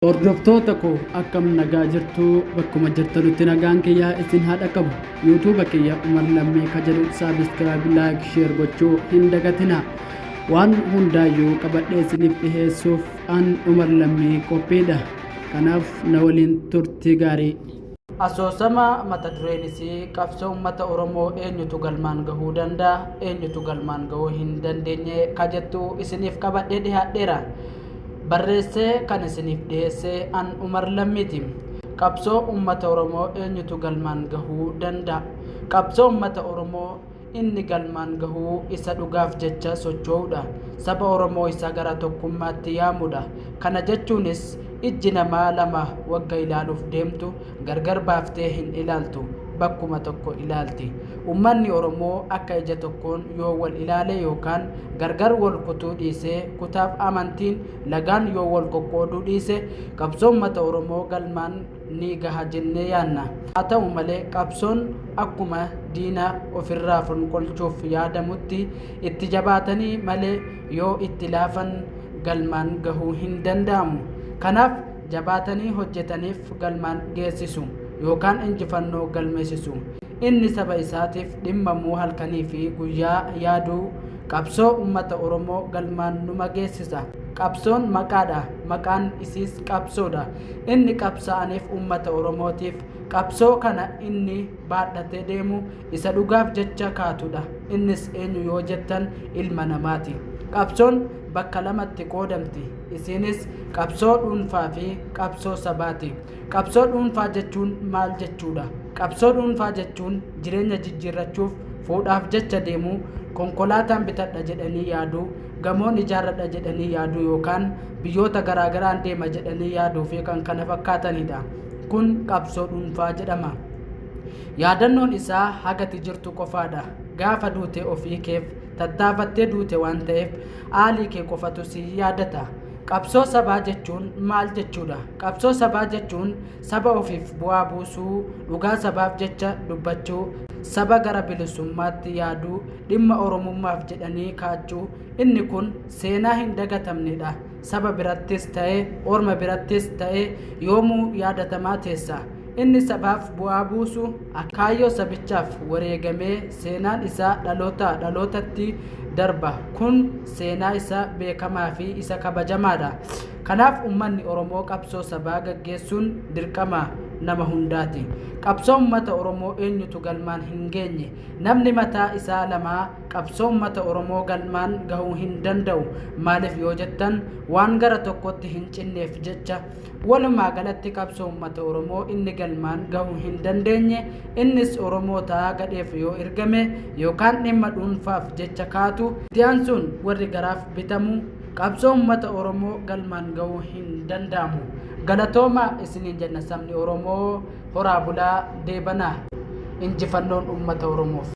Hordoftoota koo, akkam nagaa jirtu? Bakkuma jirtanutti nagaan kiyyaa isin haa dhaqqabu. YouTube kiyya Umar Lammii ka jedhu subscribe, like, share gochuu hin dagatina. Waan hundaayyuu qabadhee isiniif dhiheessuuf an Umar Lammii qophiidha. Kanaaf na waliin turtii gaarii. Asoosama mata dureen isii "Qabsoo Uummata Oromoo Eenyutu Galmaan Gahuu Danda'a, Eenyutu Galmaan Gahuu Hin Dandeenye" ka jettu isiniif qabadhee dhihaadheera. Barreessee kan isiniif dhiheesse an Umar Lammiiti. Qabsoo Uummata Oromoo eenyutu galmaan gahuu danda'a? Qabsoo Uummata Oromoo inni galmaan gahuu isa dhugaaf jecha socho'uudha. Saba Oromoo isa gara tokkummaatti yaamudha. Kana jechuunis ijji namaa lama wagga ilaaluuf deemtu gargar baaftee hin ilaaltu. Bakkuma tokko ilaalti. Uummanni Oromoo akka ija tokkoon yoo wal ilaale yookaan gargar wal kutuu dhiisee, kutaaf amantiin lagaan yoo wal qoqqooduu dhiise, qabsoo uummata Oromoo galmaan ni gaha jennee yaanna. Haa ta'u malee, qabsoon akkuma diina ofirraa fonqolchuuf yaadamutti itti jabaatanii malee yoo itti laafan galmaan gahuu hin danda'amu. Kanaaf jabaatanii hojjetaniif galmaan geessisu yookaan injifannoo galmeessisu. Inni saba isaatiif dhimmamuu, halkanii fi guyyaa yaaduu, qabsoo uummata Oromoo galmaan numa geessisa. Qabsoon maqaadha. Maqaan isiis qabsoodha. Inni qabsaa'aniif uummata Oromootiif. Qabsoo kana inni baadhatee deemu isa dhugaaf jecha kaatudha. Innis eenyu yoo jettan, ilma namaati. Qabsoon bakka lamatti qoodamti. Isiinis qabsoo dhuunfaa fi qabsoo sabaati. Qabsoo dhuunfaa jechuun maal jechuudha? Qabsoo dhuunfaa jechuun jireenya jijjiirrachuuf fuudhaaf jecha deemuu, konkolaataan bitadha jedhanii yaaduu, gamoon ijaarradha jedhanii yaaduu yookaan biyyoota garaagaraan deema jedhanii yaaduu fi kan kana fakkaatanidha. Kun qabsoo dhuunfaa jedhama. Yaadannoon isaa hagati jirtu qofaadha. Gaafa duute ofii keef tattaafattee duute waan ta'eef aalii kee qofatu si yaadata. Qabsoo sabaa jechuun maal jechuudha? Qabsoo sabaa jechuun saba ofiif bu'aa buusuu, dhugaa sabaaf jecha dubbachuu, saba gara bilisummaatti yaaduu, dhimma Oromummaaf jedhanii kaachuu. Inni kun seenaa hin dagatamnedha. Saba birattis ta'e, orma birattis ta'e, yoomuu yaadatamaa teessa. Inni sabaaf bu'aa buusu, kaayyoo sabichaaf wareegamee seenaan isaa dhaloota dhalootatti darba. Kun seenaa isa beekamaa fi isa kabajamaadha. Kanaaf uummanni Oromoo qabsoo sabaa gaggeessuun dirqama nama hundaati. Qabsoo uummata Oromoo eenyutu galmaan hin geenye? Namni mataa isaa lamaa qabsoo uummata Oromoo galmaan gahuu hin danda'u. Maaliif yoo jettan, waan gara tokkotti hin cinneef jecha. Walumaa galatti qabsoo uummata Oromoo inni galmaan gahuu hin dandeenye, innis Oromoo ta'aa gadheef yoo ergame yookaan dhimma dhuunfaaf jecha kaatu. Itti aansuun warri garaaf bitamu qabsoo uummata Oromoo galmaan gahuu hin danda'amu. Galatooma isiniin jenna. Sabni Oromoo horaa bulaa deebanaa. Injifannoon uummata Oromoof.